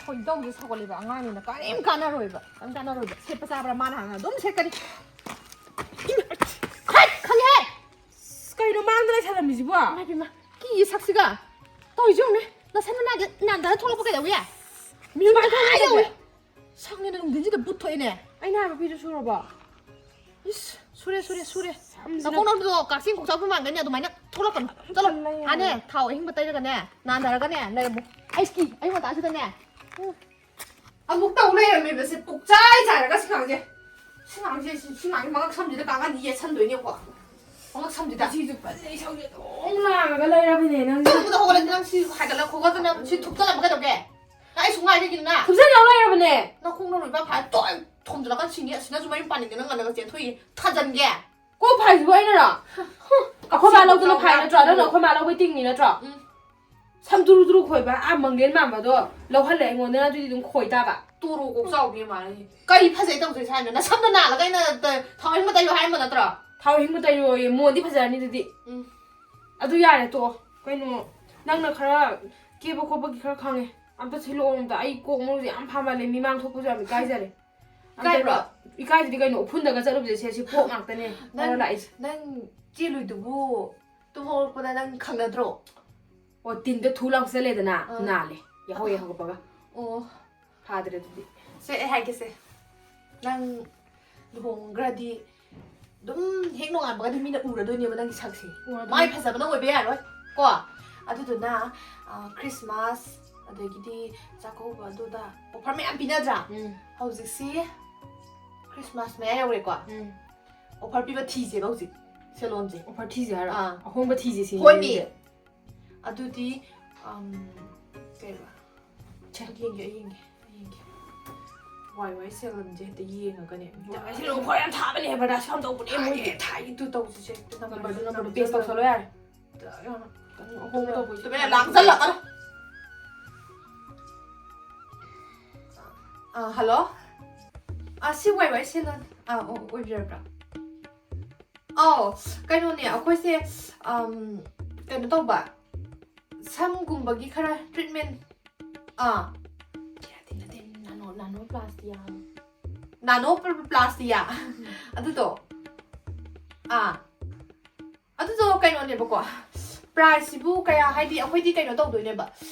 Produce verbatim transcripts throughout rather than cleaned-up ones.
ꯈꯣꯏꯗꯧꯁꯦ ꯁꯥꯎꯒꯠꯂꯦꯕ, ꯑꯉꯥꯡꯅꯤꯅ ꯀꯔꯤꯝ ꯀꯥꯟꯅꯔꯣꯏꯕ, ꯀꯔꯤꯝ ꯀꯥꯟꯅꯔꯣꯏꯕ꯫ ꯁꯦꯠꯄ ꯆꯥꯕ꯭ꯔꯥ ꯃꯥꯅ ꯍꯥꯟꯅ ꯑꯗꯨꯝ ꯁꯦꯠꯀꯅꯤ꯫ ꯍꯥꯏ, ꯈꯪꯉꯦꯍꯦ꯫ ꯑꯁ, ꯀꯩꯅꯣ ꯃꯥꯡꯗ ꯂꯩꯁꯜꯂꯝꯃꯤꯁꯤꯕꯣ? ꯏꯃꯥ ꯏꯕꯦꯝꯃ, ꯀꯤ ꯁꯛꯁꯤꯒ꯫ ꯇꯧꯔꯤꯁꯦ ꯌꯦꯡꯉꯨꯅꯦ, ꯅꯁꯝ ꯅꯅꯥꯗ ꯅꯥꯟꯗꯔ ꯊꯣꯛꯂꯛꯄ ꯀꯩꯗꯧꯋꯤ? ꯃꯤꯍꯨꯟ ꯁꯨꯃꯥꯏꯅ ꯀꯥꯏ ꯌꯧꯋꯤ? ꯍꯥꯏꯗꯧꯋꯤ꯫ ꯁꯪꯅꯤꯅ ꯅꯨꯡꯊꯤꯟꯁꯤꯗ ꯕꯨꯠ ꯊꯣꯛꯑꯦꯅꯦ꯫ ꯑꯩꯅ ꯍꯥꯏꯕ ꯐꯤꯗꯨ ꯁꯨꯔꯕꯣ? ꯏꯁ, ꯁꯨꯔꯦ, ꯁꯨꯔꯦ, ꯁꯨꯔꯦ꯫ ꯁꯝꯁꯤꯅ ꯅꯈꯣꯡ ꯅꯝꯗꯣ ꯀꯛꯆꯤꯡ ꯀꯣꯛꯆꯥꯎꯕꯤ ꯃꯥꯟꯒꯩꯅꯦ, ꯑꯗꯨꯃꯥꯏꯅ ꯊꯣꯛꯂꯛꯀꯅꯨ꯫ ꯆꯠꯂꯣ꯫ ꯈꯜꯂꯦ ꯌꯥꯝꯅ꯫ ꯑꯥꯅꯦ, ꯊꯥꯎ ꯑꯍꯤꯡꯕ ꯇꯩꯔꯒꯅꯦ, ꯅꯥꯟꯊꯔꯒꯅꯦ, ꯂꯩꯔꯝꯃꯨ꯫ ꯑꯩꯁꯀꯤ ꯑꯌꯨꯛ ꯉꯟꯇꯥꯁꯤꯗꯅꯦ꯫ ꯎꯝ꯫ ꯑꯃꯨꯛ ꯇꯧ ꯂꯩꯔꯝꯃꯦꯕ ꯁꯦ, ꯄꯨꯛꯆꯥꯏ ꯆꯥꯏꯔꯒ ꯁꯤ ꯉꯥꯡꯁꯦ꯫ ꯁꯤ ꯉꯥꯡꯁꯦ, ꯁꯤ, ꯁꯤ ꯉꯥꯡꯁꯦ ꯃꯉꯛ ꯁꯝꯁꯤꯗ ꯀꯥꯡꯒꯟ ꯌꯦꯠꯁꯟꯗꯣꯏꯅꯦꯀꯣ꯫ ꯃꯉꯛ ꯁꯝꯁꯤꯗ꯫ ꯁꯤꯁꯨ ꯐꯖꯅ ꯏꯁꯧꯁꯦ ꯑꯗꯨꯝ ꯂꯥꯡꯉꯒ ꯂꯩꯔꯕꯅꯦ ꯅꯪꯁꯦ꯫ ꯇꯨꯝꯕꯗ ꯍꯧꯒꯠꯂꯗꯤ ꯅꯪ ꯁꯤ ꯍꯥꯏꯒꯠꯂ ꯈꯣꯒꯠꯇꯅ ꯁꯤ ꯊꯨꯞꯆꯜꯂꯝꯕ ꯀꯩꯗꯧꯒꯦ? ꯅꯪ ꯑꯩ ꯁꯨꯡꯉꯥꯏ ꯀꯩꯒꯤꯅꯣ ꯅꯪ? ꯊꯨꯞꯆꯜꯂ ꯂꯩꯔꯕꯅꯦ꯫ ꯅꯈꯣꯡ ꯅꯔꯨ ꯏꯄꯥ ꯐꯥꯏ ꯇꯣꯏ ꯊꯣꯝꯖꯤꯜꯂꯀꯥꯟ ꯁꯤꯅꯤ꯫ ꯑꯁꯤꯅꯁꯨ ꯃꯌꯨꯝ ꯄꯥꯅꯤꯡꯗꯅ ꯉꯟꯅꯒ ꯆꯦꯟꯊꯣꯛꯏ꯫ ꯊꯥꯖꯟꯒꯦ꯫ ꯀꯣꯛ ꯐꯥꯏꯁꯤꯕꯨ ꯑꯩꯅꯔꯣ? ꯑꯩꯈꯣꯏ ꯃꯥ ꯁꯤ ꯂꯧꯗꯅ ꯐꯥꯏ ꯅꯠꯇ꯭ꯔꯣ? ꯅꯪꯅ ꯂꯧꯔꯦ꯫ ꯑꯩꯈꯣꯏ ꯃꯥ ꯂꯧꯕꯩ ꯇꯤꯡꯉꯤ ꯅꯠꯇ꯭ꯔꯣ? ꯎꯝ꯫ ꯁꯝ ꯇꯨꯔꯨ ꯇꯨꯔꯨ ꯈꯣꯏꯕ ꯑꯥ ꯃꯪꯂꯦꯟ ꯃꯥꯟꯕꯗꯣ ꯂꯧꯍꯜꯂꯦ ꯑꯩꯉꯣꯟꯗ, ꯑꯗꯨꯗꯤ ꯑꯗꯨꯝ ꯈꯣꯏ ꯇꯥꯕ꯫ ꯇꯣꯔꯣ ꯀꯣꯛ ꯆꯥꯎꯕꯤ ꯃꯥꯜꯂꯦ꯫ ꯀꯔꯤ ꯐꯖꯩ ꯇꯧꯗꯣꯏꯁꯦ ꯍꯥꯏꯅꯣ? ꯅꯁꯝꯗꯣ ꯅꯥꯜꯂꯒ ꯑꯩꯅ ꯊꯥꯎ ꯑꯍꯤꯡꯕ ꯇꯩꯌꯣ ꯍꯥꯏꯔꯝꯕ ꯅꯠꯇ꯭ꯔꯣ? ꯊꯥꯎ ꯑꯍꯤꯡꯕ ꯇꯩꯌꯣꯌꯦ, ꯃꯣꯟꯗꯤ ꯐꯖꯔꯅꯤ ꯑꯗꯨꯗꯤ꯫ ꯎꯝ꯫ ꯑꯗꯨ ꯌꯥꯔꯦ, ꯇꯣꯛꯑꯣ꯫ ꯀꯩꯅꯣ, ꯅꯪꯅ ꯈꯔ ꯀꯦꯕ ꯈꯣꯠꯄꯒꯤ ꯈꯔ ꯈꯪꯉꯦ, ꯑꯝꯇ ꯁꯤꯜꯂꯛꯑꯣ ꯑꯝꯇ꯫ ꯑꯩ ꯀꯣꯛ ꯃꯔꯨꯁꯦ ꯌꯥꯝ ꯐꯥꯃꯜꯂꯦ, ꯃꯤꯃꯥꯡ ꯊꯣꯛꯄꯁꯨ ꯌꯥꯝ ꯏꯀꯥꯏꯖꯔꯦ꯫ ꯑꯝꯇ ꯏꯀꯥꯏꯕ꯭ꯔꯣ? ꯏꯀꯥꯏꯗꯗꯤ ꯀꯩꯅꯣ, ꯎꯐꯨꯟꯗꯒ ꯆꯠꯂꯨꯕꯁꯦ ꯁꯦ, ꯁꯤ ꯄꯣꯛ ꯉꯥꯛꯇꯅꯦ ꯅꯪ, ꯅꯪꯅ ꯂꯥꯛꯏꯁꯦ꯫ ꯅꯪ ꯆꯦꯜꯂꯨꯏꯗꯨꯕꯨ ꯇꯨꯝ ꯍꯧꯒꯠꯂꯛꯄꯗ ꯅꯪ ꯈꯪꯅꯗ꯭ꯔꯣ? ꯑꯣ, ꯇꯤꯟꯗ ꯊꯨ ꯂꯥꯎ ꯆꯠꯂꯦꯗꯅ, ꯑꯥ꯫ ꯅꯥꯜꯂꯦ꯫ ꯌꯥꯍꯧ ꯍꯦꯛ ꯍꯧꯒꯠꯄꯒ꯫ ꯑꯣ꯫ ꯐꯥꯗ꯭ꯔꯦ ꯑꯗꯨꯗꯤ꯫ ꯁꯦ, ꯑꯩ ꯍꯥꯏꯒꯦꯁꯦ꯫ ꯅꯪ ꯂꯨꯍꯣꯡꯈ꯭ꯔꯗꯤ ꯑꯗꯨꯝ ꯍꯦꯛ ꯅꯣꯡꯉꯥꯟꯕꯒꯗꯤ ꯃꯤꯅ ꯎꯔꯗꯣꯏꯅꯦꯕ ꯅꯪꯒꯤ ꯁꯛꯁꯦ꯫ ꯎꯔꯗꯣꯏꯅꯦ꯫ ꯃꯥꯏ ꯐꯖꯕꯅ ꯑꯣꯏꯕ ꯌꯥꯔꯣꯏ꯫ ꯀꯣ? ꯑꯗꯨꯗꯨꯅ, ꯑ, ꯈ꯭ꯔꯤꯁꯃꯥꯁ, ꯑꯗꯒꯤꯗꯤ ꯆꯥꯛꯀꯧꯕ, ꯑꯗꯨꯗ offer ꯃꯌꯥꯝ ꯄꯤꯅꯗ꯭ꯔꯥ? ꯎꯝ꯫ ꯍꯧꯖꯤꯛꯁꯤ ꯈ꯭ꯔꯤꯁꯃꯥꯁ ꯃꯌꯥ ꯌꯧꯔꯦꯀꯣ? ꯎꯝ꯫ Offer ꯄꯤꯕ ꯊꯤꯁꯦꯕ ꯍꯧꯖꯤꯛ ꯁꯦꯂꯣꯟꯁꯦ꯫ Offer ꯊꯤꯁꯦ ꯍꯥꯏꯔꯣ? ꯑꯥ꯫ ꯑꯍꯣꯡꯕ ꯊꯤꯁꯦ ꯁꯤꯅꯦ ꯍꯣꯏꯅꯦ꯫ ꯑꯗꯨꯗꯤ꯫ ꯑꯗꯨꯗꯤ, ꯑꯝ, ꯀꯩꯕ? ꯁꯦ꯫ ꯑꯩ ꯌꯦꯡꯒꯦ, ꯑꯩ ꯌꯦꯡꯒꯦ, ꯑꯩ ꯌꯦꯡꯒꯦ꯫ ꯋꯥꯏ ꯋꯥꯏ ꯁꯦꯂꯣꯟꯁꯦ ꯍꯦꯛꯇ ꯌꯦꯡꯉꯒꯅꯦ꯫ ꯋꯥꯏ ꯋꯥꯏ ꯁꯦꯂꯣꯟ ꯈ꯭ꯋꯥꯏ ꯌꯥꯝ ꯊꯥꯕꯅꯦ, advertise ꯌꯥꯝ ꯇꯧꯕꯅꯦ ꯃꯣꯏꯗꯤ꯫ ꯊꯥꯏꯌꯦ, ꯊꯥꯏꯌꯦ, ꯑꯗꯨ ꯇꯧꯁꯤꯁꯦ꯫ ꯍꯦꯛꯇ number ꯗꯨ, number ꯗꯨ paste ꯇꯧꯁꯜꯂꯣ ꯌꯥꯔꯦ꯫ ꯑꯍꯣꯡꯕ ꯇꯧꯕꯩꯁꯦ꯫ ꯇꯨꯃꯤꯟꯅ ꯂꯥꯡꯖꯜꯂꯛꯀꯅꯨ꯫ ꯑꯥ, hello? ꯑꯥ, ꯁꯤ ꯋꯥꯏ ꯋꯥꯏ ꯁꯦꯂꯣꯟ꯫ ꯑꯥ, ꯑꯣ, ꯑꯣꯏꯕꯤꯔꯕ꯭ꯔꯥ? ꯑꯧ, ꯀꯩꯅꯣꯅꯦ, ꯑꯩꯈꯣꯏꯁꯦ, ꯑꯝ, ꯀꯩꯅꯣ ꯇꯧꯕ, ꯁꯝꯒꯨꯝꯕꯒꯤ ꯈꯔ treatment, ꯑꯥ, Plastia. Nano pl- plastia. ꯑꯗꯨꯗꯣ, ꯑꯥ, ꯑꯗꯨꯗꯣ ꯀꯩꯅꯣꯅꯦꯕꯀꯣ, ꯄ꯭ꯔꯥꯏꯁꯁꯤꯕꯨ ꯀꯌꯥ, ꯍꯥꯏꯗꯤ ꯑꯩꯈꯣꯏꯗꯤ ꯀꯩꯅꯣ ꯇꯧꯗꯣꯏꯅꯦꯕ,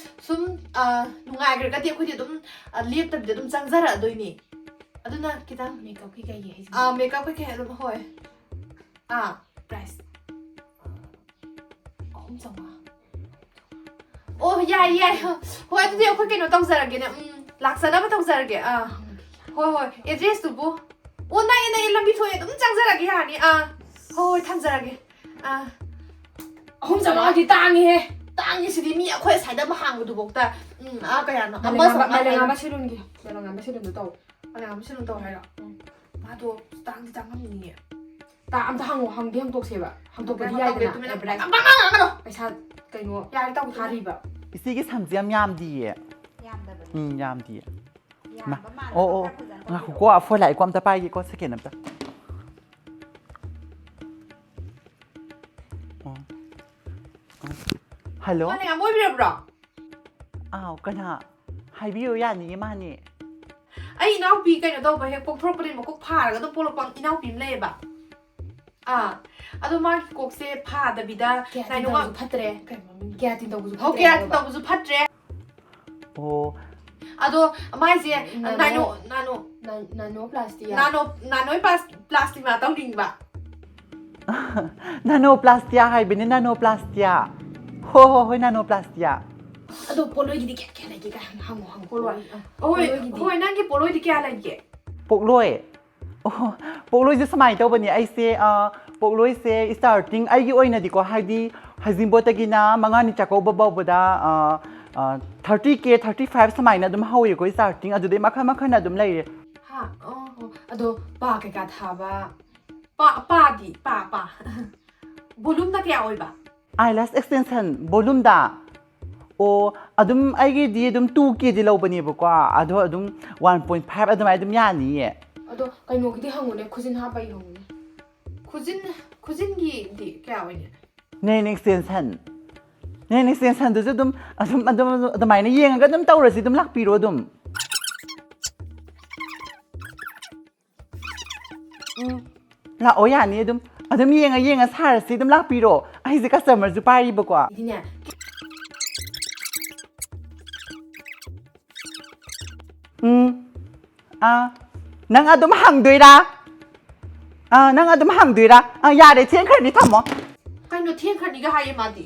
ꯁꯨꯝ, ꯑ, ꯅꯨꯡꯉꯥꯏꯈ꯭ꯔꯒꯗꯤ ꯑꯩꯈꯣꯏꯗꯤ ꯑꯗꯨꯝ, ꯑ, ꯂꯦꯞꯇꯕꯤꯗ ꯑꯗꯨꯝ ꯆꯪꯖꯔꯛꯑꯗꯣꯏꯅꯤ꯫ ꯑꯗꯨꯅ ꯈꯤꯇꯪ ꯃꯦꯀꯞꯀꯤ ꯀꯩꯒꯤ ꯍꯥꯏꯁꯦ? ꯑ, ꯃꯦꯀꯞꯀꯤ ꯀꯩ ꯑꯗꯨꯝ, ꯍꯣꯏ꯫ ꯑꯥ, ꯄ꯭ꯔꯥꯏꯁ ꯑꯍꯨꯝ ꯆꯥꯝꯃꯉꯥ꯫ ꯑꯣ, ꯌꯥꯏ, ꯌꯥꯏ꯫ ꯍꯣꯏ, ꯑꯗꯨꯗꯤ ꯑꯩꯈꯣꯏ ꯀꯩꯅꯣ ꯇꯧꯖꯔꯒꯦꯅꯦ꯫ ꯎꯝ, ꯂꯥꯛꯆꯅꯕ ꯇꯧꯖꯔꯒꯦ꯫ ꯑꯥ, ꯍꯣꯏ, ꯍꯣꯏ꯫ ꯑꯦꯗ꯭ꯔꯦꯁꯇꯨꯕꯨ? ꯑꯣ, ꯅꯛꯑꯦ, ꯅꯛꯑꯦ, ꯂꯝꯕꯤ ꯊꯣꯛꯑꯦ, ꯑꯗꯨꯝ ꯆꯪꯖꯔꯒꯦ, ꯌꯥꯔꯅꯤ꯫ ꯑꯥ, ꯍꯣꯏ, ꯍꯣꯏ, ꯊꯝꯖꯔꯒꯦ꯫ ꯑꯥ, ꯑꯍꯨꯝ ꯆꯥꯝꯃꯉꯥꯗꯤ ꯇꯥꯡꯉꯤꯍꯦ꯫ ꯇꯥꯡꯉꯤꯁꯤꯗꯤ ꯃꯤ ꯑꯩꯈꯣꯏ ꯑꯁ꯭ꯋꯥꯏꯗ ꯑꯃ ꯍꯥꯡꯕꯗꯨꯐꯥꯎꯗ, ꯎꯝ, ꯑꯥ, ꯀꯌꯥꯅꯣ? ꯑꯃ ꯃꯥꯂꯦꯝꯉꯥꯟꯕ, ꯆꯥꯝꯃꯉꯥ ꯃꯥꯂꯦꯝꯉꯥꯟꯕ ꯍꯥꯏ꯫ ꯁꯦꯂꯨꯟꯒꯤ, ꯃꯥꯂꯦꯝꯉꯥꯟꯕ ꯁꯦꯂꯨꯟꯗꯣ ꯇꯧ꯫ ꯃꯥꯂꯦꯝꯉꯥꯟꯕ ꯁꯦꯂꯨꯟ ꯇꯧ ꯍꯥꯏꯔꯣ? ꯎꯝ꯫ ꯃꯥꯗꯣ ꯇꯥꯡꯗꯤ ꯇꯥꯡꯉꯝꯅꯤꯌꯦ꯫ ꯇꯥ-, ꯑꯝꯇ ꯍꯪꯉꯣ, ꯍꯪꯗꯤ ꯍꯪꯗꯣꯛꯁꯦꯕ꯫ ꯍꯪꯗꯣꯛꯄꯗꯤ ꯀꯩꯅꯣ ꯇꯧꯒꯦ, ꯌꯥꯏꯗꯅ, ꯇꯨꯃꯤꯟꯅ ꯑꯦ, ꯕ꯭ꯔꯥꯏꯠ꯫ ꯄꯪꯉꯥꯡ ꯉꯥꯡꯒꯅꯨ꯫ ꯄꯩꯁꯥ ꯀꯩꯅꯣ ꯌꯥꯔꯦ, ꯇꯧ, ꯇꯨꯃꯤꯟꯅ꯫ ꯊꯥꯔꯤꯕ꯫ ꯌꯥꯝꯗꯕꯅꯤ꯫ ꯎꯝ, ꯌꯥꯝꯗꯤꯌꯦ꯫ ꯌꯥꯝꯕ ꯃꯥꯜꯂꯦ, ꯑꯣ, ꯑꯣ꯫ ꯈꯔ ꯐꯖꯅ ꯉꯥꯏꯈꯣꯀꯣ, ꯇꯧꯕꯤꯔꯛꯑꯣ꯫ ꯐꯣꯟ ꯂꯥꯛꯑꯦꯀꯣ, ꯑꯝꯇ ꯄꯥꯏꯒꯦꯀꯣ, ꯁꯦꯀꯦꯟ ꯑꯝꯇ꯫ ꯑꯣ꯫ ꯍꯜꯂꯣ? ꯃꯥꯅꯦ, ꯉꯥ ꯑꯣꯏꯕꯤꯔꯕ꯭ꯔꯣ? ꯑꯥꯎ, ꯀꯅꯥ? ꯍꯥꯏꯕꯤꯌꯨ, ꯌꯥꯅꯤꯌꯦ, ꯃꯥꯅꯦ꯫ ꯑꯩ ꯏꯅꯥꯎꯄꯤ ꯀꯩꯅꯣ ꯇꯧꯕ, ꯍꯦꯛ ꯄꯣꯛꯊꯣꯔꯛꯄꯗꯒꯤ ꯃꯀꯣꯛ ꯐꯥꯔꯒ ꯑꯗꯨꯝ ꯄꯣꯛꯂꯛꯄ ꯏꯅꯥꯎꯄꯤ ꯑꯃ ꯂꯩꯌꯦꯕ꯫ ꯑꯥ, ꯑꯗꯣ ꯃꯥꯒꯤ ꯀꯣꯛꯁꯦ ꯐꯥꯗꯕꯤꯗ ꯀꯦꯔꯥꯇꯤꯟ ꯅꯥꯏꯅꯣ ꯇꯧꯕꯁꯨ ꯐꯠꯇ꯭ꯔꯦ꯫ ꯀꯩꯅꯣ ꯃꯃꯤꯡ? ꯀꯦꯔꯥꯇꯤꯟ ꯇꯧꯕꯁꯨ ꯍꯣ, ꯐꯠꯇ꯭ꯔꯦ ꯀꯦꯔꯥꯇꯤꯟ ꯍꯥꯏꯕ꯫ ꯇꯧꯕꯁꯨ ꯐꯠꯇ꯭ꯔꯦ꯫ ꯑꯣ꯫ ꯑꯗꯣ ꯃꯥꯏꯁꯦ, ꯅꯥꯅꯣ ꯅꯥꯅꯣ, ꯅꯥꯅꯣ-, ꯅꯥꯅꯣ ꯄ꯭ꯂꯥꯁꯇꯤꯌꯥ꯫ ꯅꯥꯅꯣ, ꯅꯥꯅꯣ ꯄ꯭ꯂꯥꯁ-, ꯄ꯭ꯂꯥꯁꯇꯤꯃꯥ ꯇꯧꯅꯤꯡꯕ꯫ ꯅꯥꯅꯣ ꯄ꯭ꯂꯥꯁꯇꯤꯌꯥ ꯍꯥꯏꯕꯅꯦ, ꯅꯥꯅꯣ ꯄ꯭ꯂꯥꯁꯇꯤꯌꯥ꯫ ꯍꯣ, ꯍꯣ, ꯍꯣꯏ, ꯅꯥꯅꯣ ꯄ꯭ꯂꯥꯁꯇꯤꯌꯥ꯫ ꯑꯗꯣ ꯄꯣꯠꯂꯣꯏꯒꯤꯗꯤ ꯀꯌꯥ ꯀꯌꯥ ꯂꯩꯒꯦ ꯀꯥꯏ ꯍꯪꯉꯣ, ꯍꯪꯉꯣ꯫ ꯄꯣꯠꯂꯣꯏ꯫ ꯑ, ꯍꯣꯏ, ꯄꯣꯠꯂꯣꯏꯒꯤꯗꯤ? ꯍꯣꯏ, ꯅꯪꯒꯤ ꯄꯣꯠꯂꯣꯏꯗꯤ ꯀꯌꯥ ꯂꯩꯒꯦ? ꯄꯣꯠꯂꯣꯏ? ꯑꯣ, ꯄꯣꯠꯂꯣꯏꯁꯦ ꯁꯨꯃꯥꯏꯅ ꯇꯧꯕꯅꯦ꯫ ꯑꯩꯁꯦ, ꯑ, ꯄꯣꯠꯂꯣꯏꯁꯦ starting ꯑꯩꯒꯤ ꯑꯣꯏꯅꯗꯤꯀꯣ, ꯍꯥꯏꯗꯤ ꯍꯩꯖꯤꯡꯄꯣꯠꯇꯒꯤꯅ ꯃꯉꯥꯅꯤ ꯆꯥꯛꯀꯧꯕ ꯐꯥꯎꯕꯗ, ꯑ, ꯑ, thirty K, thirty five ꯁꯨꯃꯥꯏꯅ ꯑꯗꯨꯝ ꯍꯧꯋꯦꯀꯣ starting꯫ ꯑꯗꯨꯗꯩ ꯃꯈꯜ ꯃꯈꯜ ꯑꯗꯨꯝ ꯂꯩꯔꯦ꯫ ꯍꯥ? ꯑꯣ, ꯑꯣ꯫ ꯑꯗꯣ ꯄꯥ ꯀꯩꯀꯥ ꯊꯥꯕ? ꯄꯥ, ꯄꯥꯗꯤ? ꯄꯥ, ꯄꯥ꯫ ꯕꯣꯂꯨꯝꯅ ꯀꯌꯥ ꯑꯣꯏꯕ? Eyelash extension ꯕꯣꯂꯨꯝꯗ? ꯑꯣ, ꯑꯗꯨꯝ ꯑꯩꯒꯤꯗꯤ ꯑꯗꯨꯝ two K ꯗꯤ ꯂꯧꯕꯅꯦꯕꯀꯣ, ꯑꯗꯣ ꯑꯗꯨꯝ one point five ꯑꯗꯨꯃꯥꯏꯅ ꯑꯗꯨꯝ ꯌꯥꯅꯤꯌꯦ꯫ ꯑꯗꯣ ꯀꯩꯅꯣꯒꯤꯗꯤ ꯍꯪꯉꯨꯅꯦ, ꯈꯨꯖꯤꯟ ꯍꯥꯞꯄꯒꯤ ꯍꯪꯉꯨꯅꯦ꯫ ꯈꯨꯖꯤꯟ, ꯈꯨꯖꯤꯟꯒꯤꯗꯤ ꯀꯌꯥ ꯑꯣꯏꯅꯤ? Nail extension, nail extensionꯗꯨꯁꯨ ꯑꯗꯨꯝ, ꯑꯗꯨꯝ, ꯑꯗꯨꯝ, ꯑꯗꯨꯝ ꯑꯗꯨꯃꯥꯏꯅ ꯌꯦꯡꯉꯒ ꯑꯗꯨꯝ ꯇꯧꯔꯁꯤ, ꯑꯗꯨꯝ ꯂꯥꯛꯄꯤꯔꯣ ꯑꯗꯨꯝ꯫ ꯎꯝ, ꯂꯥꯛꯑꯣ, ꯌꯥꯅꯤ꯫ ꯑꯗꯨꯝ, ꯑꯗꯨꯝ ꯌꯦꯡꯉ ꯌꯦꯡꯉ ꯁꯥꯔꯁꯤ꯫ ꯑꯗꯨꯝ ꯂꯥꯛꯄꯤꯔꯣ, ꯑꯩꯁꯦ ꯀꯁꯇꯃꯔꯁꯨ ꯄꯥꯏꯔꯤꯕꯀꯣ꯫ ꯑꯗꯨꯗꯤꯅꯦ꯫ ꯎꯝ꯫ ꯑꯥ, ꯅꯪ ꯑꯗꯨꯝ ꯍꯪꯗꯣꯏꯔꯥ? ꯑꯥ, ꯅꯪ ꯑꯗꯨꯝ ꯍꯪꯗꯣꯏꯔꯥ? ꯑꯥ, ꯌꯥꯔꯦ, ꯊꯦꯡꯈ꯭ꯔꯅꯤ, ꯊꯝꯃꯣ꯫ ꯀꯩꯅꯣ ꯊꯦꯡꯈ꯭ꯔꯅꯤꯒ ꯍꯥꯏꯌꯦ ꯃꯥꯗꯤ?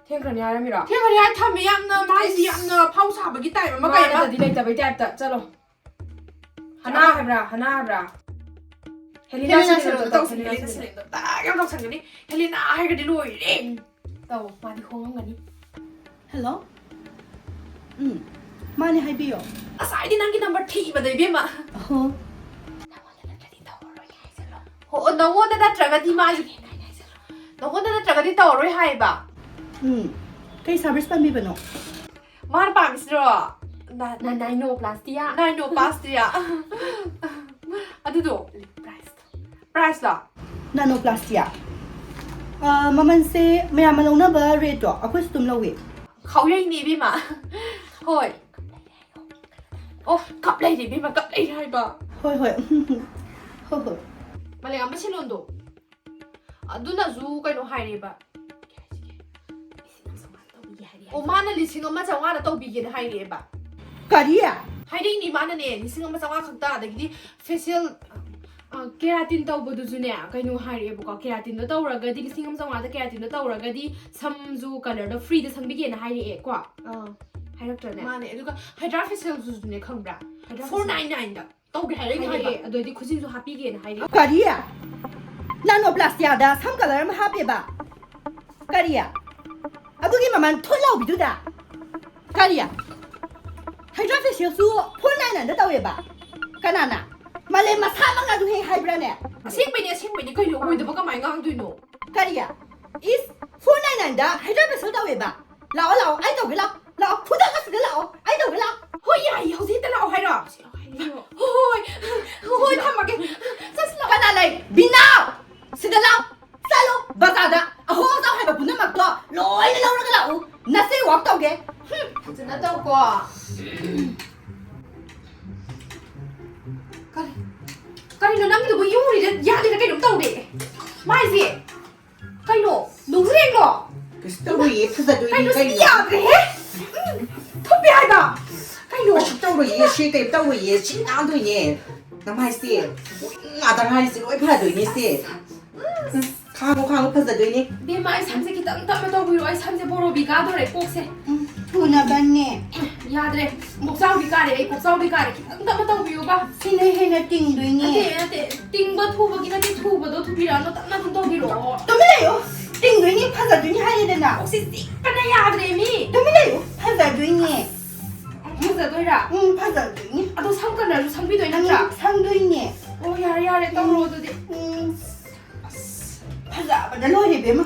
ꯊꯦꯡꯈ꯭ꯔꯅꯤ ꯍꯥꯏꯔꯝꯃꯤꯔꯣ? ꯊꯦꯡꯈ꯭ꯅꯤ ꯍꯥꯏ ꯊꯝꯃꯦ, ꯌꯥꯝꯅ ꯃꯥꯏꯁꯤ ꯌꯥꯝꯅ ꯐꯥꯎ ꯁꯥꯕꯒꯤ ꯇꯥꯏꯞ ꯑꯃ ꯀꯩ ꯑꯃ꯫ ꯃꯥꯅꯗꯤ ꯂꯩꯇꯕꯩ ꯇꯥꯏꯞꯇ꯫ ꯆꯠꯂꯣ꯫ ꯍꯅꯥ ꯍꯥꯏꯕ꯭ꯔꯥ? ꯍꯅꯥ ꯍꯥꯏꯕ꯭ꯔꯥ? ꯍꯦꯂꯤꯅꯥ ꯍꯦꯂꯤꯅꯥ ꯁꯦꯂꯦꯅ ꯁꯦꯂꯦꯅ ꯇꯧ, ꯇꯧꯁꯤ, ꯍꯦꯂꯤꯅꯥ ꯍꯦꯂꯤꯅꯥ ꯁꯦꯂꯦꯅ꯫ ꯁꯦꯂꯦꯅ ꯇꯧ꯫ ꯇꯥꯛ ꯌꯥꯝ ꯇꯧꯁꯟꯒꯅꯤ꯫ ꯍꯦꯂꯤꯅꯥ ꯍꯥꯏꯔꯒꯗꯤ ꯂꯣꯏꯔꯦ꯫ ꯎꯝ, ꯇꯧ, ꯃꯥꯗꯤ ꯍꯣꯡꯉꯝꯒꯅꯤ꯫ ꯍꯜꯂꯣ? ꯎꯝ, ꯃꯥꯅꯦ, ꯍꯥꯏꯕꯤꯌꯣ꯫ ꯉꯁꯥꯏꯗꯤ ꯅꯪꯒꯤ ꯅꯝꯕꯔ ꯊꯤꯕꯗ, ꯏꯕꯦꯝꯃ꯫ ꯑꯍꯣ꯫ ꯅꯪꯉꯣꯟꯗ ꯅꯠꯇ꯭ꯔꯗꯤ ꯇꯧꯔꯔꯣꯏ ꯍꯥꯏꯁꯤꯜꯂꯣ꯫ ꯍꯣ, ꯅꯪꯉꯣꯟꯗ ꯅꯠꯇ꯭ꯔꯒꯗꯤ ꯃꯥꯁꯨ, ꯅꯪꯉꯣꯟꯗ ꯅꯠꯇ꯭ꯔꯒꯗꯤ ꯇꯧꯔꯔꯣꯏ ꯍꯥꯏꯌꯦꯕ꯫ ꯎꯝ, ꯀꯩ ꯁꯥꯔꯚꯤꯁ ꯄꯥꯝꯕꯤꯕꯅꯣ? ꯃꯥꯅ ꯄꯥꯝꯃꯤꯁꯤꯔꯣ? ꯅ-, ꯅ-, ꯅꯥꯏꯅꯣꯄ꯭ꯂꯥꯁꯇꯤꯌꯥ꯫ ꯅꯥꯏꯅꯣꯄ꯭ꯂꯥꯁꯇꯤꯌꯥ꯫ ꯑꯗꯨꯗꯣ꯫ ꯄ꯭ꯔꯥꯏꯁꯇꯣ꯫ ꯄ꯭ꯔꯥꯏꯁꯂꯣ? ꯅꯥꯏꯅꯣꯄ꯭ꯂꯥꯁꯇꯤꯌꯥ꯫ ꯑ, ꯃꯃꯜꯁꯦ ꯃꯌꯥꯝꯅ ꯂꯧꯅꯕ ꯔꯦꯠꯇꯣ ꯑꯩꯈꯣꯏꯁꯨ ꯑꯗꯨꯝ ꯂꯧꯋꯤ꯫ ꯈꯥꯎꯌꯩꯅꯦ ꯏꯕꯦꯝꯃ꯫ ꯍꯣꯏ꯫ ꯑꯣ, ꯀꯞ ꯂꯩꯔꯦ ꯏꯕꯦꯝꯃ, ꯀꯞ ꯂꯩꯔꯦ ꯍꯥꯏꯕ꯫ ꯍꯣꯏ, ꯍꯣꯏ꯫ ꯍꯣꯏ, ꯍꯣꯏ꯫ ꯃꯂꯦꯉꯥꯝꯕ ꯁꯦꯂꯣꯟꯗꯣ꯫ ꯑꯗꯨꯅꯁꯨ ꯀꯩꯅꯣ ꯍꯥꯏꯔꯦꯕ꯫ ꯑꯣ, ꯃꯥꯅ ꯂꯤꯁꯤꯡ ꯑꯃ ꯆꯥꯝꯃꯉꯥꯗ ꯇꯧꯕꯤꯒꯦꯅ ꯍꯥꯏꯔꯛꯑꯦꯕ꯫ ꯀꯔꯤ? ꯍꯥꯏꯔꯛꯏꯅꯦ ꯃꯥꯅꯅꯦ, ꯂꯤꯁꯤꯡ ꯑꯃ ꯆꯥꯝꯃꯉꯥ ꯈꯛꯇ, ꯑꯗꯒꯤꯗꯤ ꯐꯦꯁꯤꯌꯦꯜ, ꯑ, ꯀꯦꯔꯥꯇꯤꯟ ꯇꯧꯕꯗꯨꯁꯨꯅꯦ, ꯀꯩꯅꯣ ꯍꯥꯏꯔꯛꯑꯦꯕꯀꯣ, ꯀꯦꯔꯥꯇꯤꯟꯗꯣ ꯇꯧꯔꯒꯗꯤ, ꯂꯤꯁꯤꯡ ꯑꯃ ꯆꯥꯝꯃꯉꯥꯗ ꯀꯦꯔꯥꯇꯤꯟꯗꯣ ꯇꯧꯔꯒꯗꯤ ꯁꯝꯁꯨ ꯀꯂꯔꯗꯣ ꯐ꯭ꯔꯤꯗ ꯁꯪꯕꯤꯒꯦꯅ ꯍꯥꯏꯔꯛꯑꯦꯀꯣ꯫ ꯑꯥ꯫ ꯍꯥꯏꯔꯛꯇ꯭ꯔꯅꯦ? ꯃꯥꯅꯦ, ꯑꯗꯨꯒ ꯍꯥꯏꯗ꯭ꯔꯥ ꯐꯦꯁꯤꯌꯦꯜꯗꯨꯁꯨꯅꯦ, ꯈꯪꯕ꯭ꯔꯥ? ꯍꯥꯏꯗ꯭ꯔꯥ ꯐꯦꯁꯤꯌꯦꯜ꯫ ꯐꯣꯔ ꯅꯥꯏꯟ ꯅꯥꯏꯟꯗ꯫ ꯇꯧꯒꯦ ꯍꯥꯏꯔꯛꯏꯅꯦ ꯍꯥꯏꯕ꯫ ꯍꯥꯏꯔꯛꯑꯦ, ꯑꯗꯨꯗꯤ ꯈꯨꯖꯤꯟꯁꯨ ꯍꯥꯞꯄꯤꯒꯦꯅ ꯍꯥꯏꯔꯛꯑꯦ꯫ ꯀꯔꯤ? ꯅꯥꯏꯅꯣꯄ꯭ꯂꯥꯁꯇꯤꯌꯥꯗ ꯁꯝ ꯀꯂꯔ ꯑꯃ ꯍꯥꯞꯄꯦꯕ? ꯀꯔꯤ? ꯑꯗꯨꯒꯤ ꯃꯃꯜ ꯊꯨꯠ ꯂꯥꯎꯕꯤꯗꯨꯗ? ꯀꯔꯤ? ꯍꯥꯏꯗ꯭ꯔꯥ ꯐꯦꯁꯤꯌꯦꯜꯁꯨ ꯐꯣꯔ ꯅꯥꯏꯟ ꯅꯥꯏꯟꯗ ꯇꯧꯋꯦꯕ? ꯀꯅꯥꯅ? ꯃꯥꯂꯦꯝ ꯃꯁꯥꯃꯛꯅ ꯑꯗꯨ ꯍꯦꯛ ꯍꯥꯏꯕ꯭ꯔꯥꯅꯦ? ꯑꯁꯦꯡꯕꯩꯅꯦ, ꯑꯁꯦꯡꯕꯩꯅꯦ, ꯀꯩꯅꯣ ꯑꯣꯏꯗꯕ ꯀꯃꯥꯏꯅ ꯉꯥꯡꯗꯣꯏꯅꯣ? ꯀꯔꯤ? ꯏꯁ, ꯐꯣꯔ ꯅꯥꯏꯟ ꯅꯥꯏꯟꯗ ꯍꯥꯏꯗ꯭ꯔꯥ ꯐꯦꯁꯤꯌꯦꯜ ꯇꯧꯋꯦꯕ? ꯂꯥꯛꯑꯣ, ꯂꯥꯛꯑꯣ, ꯑꯩ ꯇꯧꯒꯦ, ꯂꯥꯛꯑꯣ, ꯂꯥꯛꯑꯣ, ꯈꯨꯗꯛ ꯑꯁꯤꯗ ꯂꯥꯛꯑꯣ, ꯑꯩ ꯇꯧꯒꯦ, ꯂꯥꯛꯑꯣ꯫ ꯍꯣꯏ, ꯌꯥꯏꯌꯦ, ꯍꯧꯖꯤꯛ ꯍꯦꯛꯇ ꯂꯥꯛꯑꯣ ꯍꯥꯏꯔꯣ? ꯍꯣꯏ, ꯍꯣꯏ, ꯍꯣꯏ, ꯊꯝꯃꯒꯦ꯫ ꯆꯠꯁꯤ ꯂꯥꯛꯑꯣ꯫ ꯀꯅꯥ ꯂꯩ? ꯕꯤꯅꯥꯎ! ꯁꯤꯗ ꯂꯥꯛꯑꯣ! ꯆꯠꯂꯣ, ꯕꯖꯥꯔꯗ ꯑꯍꯣ ꯑꯆꯥꯎ ꯍꯥꯏꯕ ꯄꯨꯝꯅꯃꯛꯇꯣ ꯂꯣꯏꯅ ꯂꯧꯔꯒ ꯂꯥꯛꯎ꯫ ꯅꯆꯦ ꯋꯥꯛ ꯇꯧꯒꯦ꯫ ꯍꯨꯝ꯫ ꯐꯖꯅ ꯇꯧꯀꯣ꯫ ꯀꯔꯤ? ꯀꯔꯤ? ꯀꯩꯅꯣ ꯅꯪꯒꯤꯗꯨꯕꯨ ꯌꯨꯔꯤꯗ ꯌꯥꯜꯂꯤꯔ ꯀꯩꯅꯣꯝ ꯇꯧꯔꯦ꯫ ꯃꯥꯏꯁꯦ ꯀꯩꯅꯣ ꯅꯣꯡꯖꯨꯔꯦꯡꯂꯣ? ꯀꯩꯁꯨ ꯇꯧꯔꯣꯏꯌꯦ, ꯐꯖꯗꯣꯏꯅꯦ ꯀꯩꯅꯣ ꯁꯤꯗꯤ ꯀꯩꯅꯣ꯫ ꯌꯥꯗ꯭ꯔꯦꯍꯦ꯫ ꯎꯝ, ꯊꯨꯞꯄꯦ ꯍꯥꯏꯕ꯫ ꯀꯩꯅꯣ? ꯀꯩꯁꯨ ꯇꯧꯔꯣꯏꯌꯦ ꯁꯤ, ꯀꯩꯝ ꯇꯧꯔꯣꯏꯌꯦ ꯁꯤ ꯅꯥꯟꯗꯣꯏꯅꯦ꯫ ꯅꯃꯥꯏꯁꯦ ꯎꯔꯤꯡ ꯉꯥꯛꯇ ꯉꯥꯏꯔꯤꯁꯦ ꯂꯣꯏ ꯐꯗꯣꯏꯅꯦ ꯁꯤ꯫ ꯎꯝ, ꯈꯥꯡꯉꯣ ꯈꯥꯡꯉꯣ ꯐꯖꯗꯣꯏꯅꯦ꯫ ꯕꯦꯝꯃ ꯑꯩ ꯁꯝꯁꯦ ꯈꯤꯇꯪ ꯇꯞꯅ ꯇꯧꯕꯤꯔꯣ, ꯑꯩ ꯁꯝꯁꯦ ꯕꯣꯔꯣꯕꯤ ꯀꯥꯗꯣꯔꯦ ꯀꯣꯛꯁꯦ꯫ ꯎꯝ, ꯊꯨꯅꯕꯅꯦ꯫ ꯌꯥꯗ꯭ꯔꯦ꯫ ꯀꯣꯛꯆꯥꯎꯕꯤ ꯀꯥꯔꯦ ꯑꯩ, ꯀꯣꯛꯆꯥꯎꯕꯤ ꯀꯥꯔꯦ꯫ ꯈꯤꯇꯪ ꯇꯞꯅ ꯇꯧꯕꯤꯌꯨꯕ꯫ ꯁꯤꯅ ꯍꯦꯟꯅ ꯇꯤꯡꯗꯣꯏꯅꯦ꯫ ꯅꯠꯇꯦ, ꯅꯠꯇꯦ꯫ ꯇꯤꯡꯕ ꯊꯨꯕꯒꯤ ꯅꯠꯇꯦ, ꯊꯨꯕꯗꯣ ꯊꯨꯕꯤꯔꯛꯑꯅꯣ, ꯇꯞꯅ ꯑꯗꯨꯝ ꯇꯧꯕꯤꯔꯛꯑꯣ꯫ ꯇꯨꯃꯤꯟ ꯂꯩꯌꯨ꯫ ꯇꯤꯡꯗꯣꯏꯅꯦ, ꯐꯖꯗꯣꯏꯅꯦ ꯍꯥꯏꯔꯦꯗꯅ꯫ ꯀꯣꯛꯁꯦ ꯆꯤꯛꯄꯅ ꯌꯥꯗ꯭ꯔꯦ ꯃꯤ꯫ ꯇꯨꯃꯤꯟ ꯂꯩꯌꯨ꯫ ꯐꯖꯗꯣꯏꯅꯦ꯫ ꯐꯖꯗꯣꯏꯔꯥ? ꯎꯝ, ꯐꯖꯗꯣꯏꯅꯦ꯫ ꯑꯗꯣ ꯁꯝ ꯀꯂꯔꯁꯨ ꯁꯪꯕꯤꯗꯣꯏ ꯅꯠꯇ꯭ꯔꯥ? ꯎꯝ, ꯁꯪꯗꯣꯏꯅꯦ꯫ ꯑꯣ, ꯌꯥꯔꯦ, ꯌꯥꯔꯦ, ꯇꯧꯔꯣ ꯑꯗꯨꯗꯤ꯫ ꯎꯝ꯫ ꯑꯁ, ꯐꯖꯕꯗ ꯂꯣꯏꯔꯦ ꯏꯕꯦꯝꯃ꯫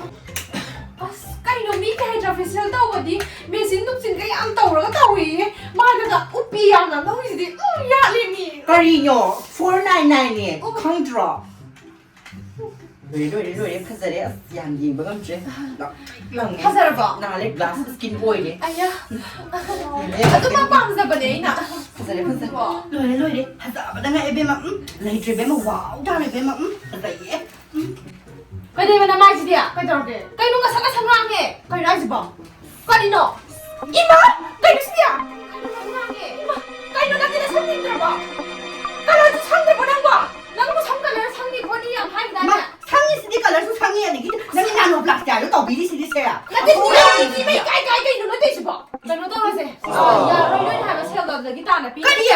ꯑꯁ, ꯀꯩꯅꯣ ꯃꯤ ꯀꯩ ꯍꯥꯏꯗ꯭ꯔꯥ ꯐꯦꯁꯤꯌꯦꯜ ꯇꯧꯕꯗꯤ ꯃꯦꯆꯤꯟ ꯅꯨꯡꯆꯤꯟꯒ ꯌꯥꯝ ꯇꯧꯔꯒ ꯇꯧꯋꯦꯌꯦ꯫ ꯃꯥꯏꯗꯒ ꯎꯞꯄꯤ ꯌꯥꯝꯅ ꯂꯧꯔꯤꯁꯤꯗꯤ꯫ ꯎꯝ, ꯌꯥꯠꯂꯦ ꯃꯤ꯫ ꯀꯔꯤꯅꯣ? ꯐꯣꯔ ꯅꯥꯏꯟ ꯅꯥꯏꯟꯅꯦ꯫ ꯑꯣ꯫ ꯈꯪꯗ꯭ꯔꯣ? ꯂꯣꯏꯔꯦ, ꯂꯣꯏꯔꯦ, ꯂꯣꯏꯔꯦ꯫ ꯐꯖꯔꯦ꯫ ꯑꯁ, ꯌꯥꯝ ꯌꯦꯡꯕ ꯉꯝꯗ꯭ꯔꯦ꯫ ꯂꯪꯇ꯭ꯔꯤꯛ ꯂꯪꯉꯦ꯫ ꯐꯖꯔꯕꯣ? ꯅꯥꯜꯂꯦ, ꯒ꯭ꯂꯥꯁ ꯁ꯭ꯀꯤꯟ ꯑꯣꯏꯔꯦ꯫ ꯑꯌꯥ꯫ ꯌꯦꯡꯉꯦ꯫ ꯑꯗꯨꯃꯛ ꯄꯥꯝꯖꯕꯅꯦ ꯑꯩꯅ꯫ ꯐꯖꯔꯦ, ꯐꯖꯔꯦ꯫ ꯂꯣꯏꯔꯦ, ꯂꯣꯏꯔꯦ꯫ ꯐꯖꯕꯗ ꯉꯥꯏ ꯏꯕꯦꯝꯃ꯫ ꯎꯝ, ꯂꯩꯇ꯭ꯔꯦ ꯏꯕꯦꯝꯃ꯫ ꯋꯥꯎ ꯇꯥꯔꯦ ꯏꯕꯦꯝꯃ꯫ ꯎꯝ, ꯐꯖꯩꯌꯦ꯫ ꯎꯝ꯫ ꯀꯩꯗꯧꯕ ꯅꯃꯥꯏꯁꯤꯗꯤ? ꯀꯩꯗꯧꯔꯒꯦ? ꯀꯩꯅꯣ ꯉꯁꯪ ꯉꯁꯪ ꯉꯥꯡꯉꯦ? ꯀꯩꯅꯣ ꯍꯥꯏꯁꯤꯕꯣ? ꯀꯔꯤꯅꯣ? ꯏꯃꯥ! ꯀꯩꯅꯣ ꯁꯤꯗꯤ? ꯀꯩꯅꯣ ꯉꯁꯪ ꯉꯥꯡꯉꯦ? ꯏꯃꯥ! ꯀꯩꯅꯣ ꯅꯪꯗꯤ ꯅꯁꯝ ꯇꯤꯡꯗ꯭ꯔꯕꯣ? ꯀꯂꯔꯁꯨ ꯁꯪꯗ꯭ꯔꯕꯣ ꯅꯪꯕꯣ? ꯅꯪꯕꯨ ꯁꯝ ꯀꯂꯔ ꯁꯪꯅꯤ ꯈꯣꯠꯅꯤ ꯌꯥꯝ ꯍꯥꯏꯈꯤꯗꯥꯏꯅꯦ? ꯃꯥ, ꯁꯪꯉꯤꯁꯤꯗꯤ ꯀꯂꯔꯁꯨ ꯁꯪꯉꯤ, ꯑꯗꯒꯤ ꯅꯪꯒꯤ ꯅꯥꯅꯣ ꯄ꯭ꯂꯥꯁꯇꯤꯛ ꯍꯥꯏꯗꯣ ꯇꯧꯕꯤꯔꯤꯁꯤꯗꯤ ꯁꯦ꯫ ꯅꯠꯇꯦ, ꯁꯤꯗꯤ ꯌꯥꯝ ꯏꯃꯩ ꯀꯥꯏ ꯀꯥꯏ ꯀꯩꯅꯣ ꯅꯠꯇꯦ ꯁꯤꯕꯣ? ꯀꯩꯅꯣ ꯇꯧꯔꯁꯦ꯫ ꯌꯥꯔꯣꯏ, ꯅꯣꯏꯅ ꯍꯥꯏꯕ ꯁꯦꯜꯗꯣ ꯑꯗꯨꯗꯒꯤ ꯇꯥꯅ ꯄꯤ꯫ ꯀꯔꯤ?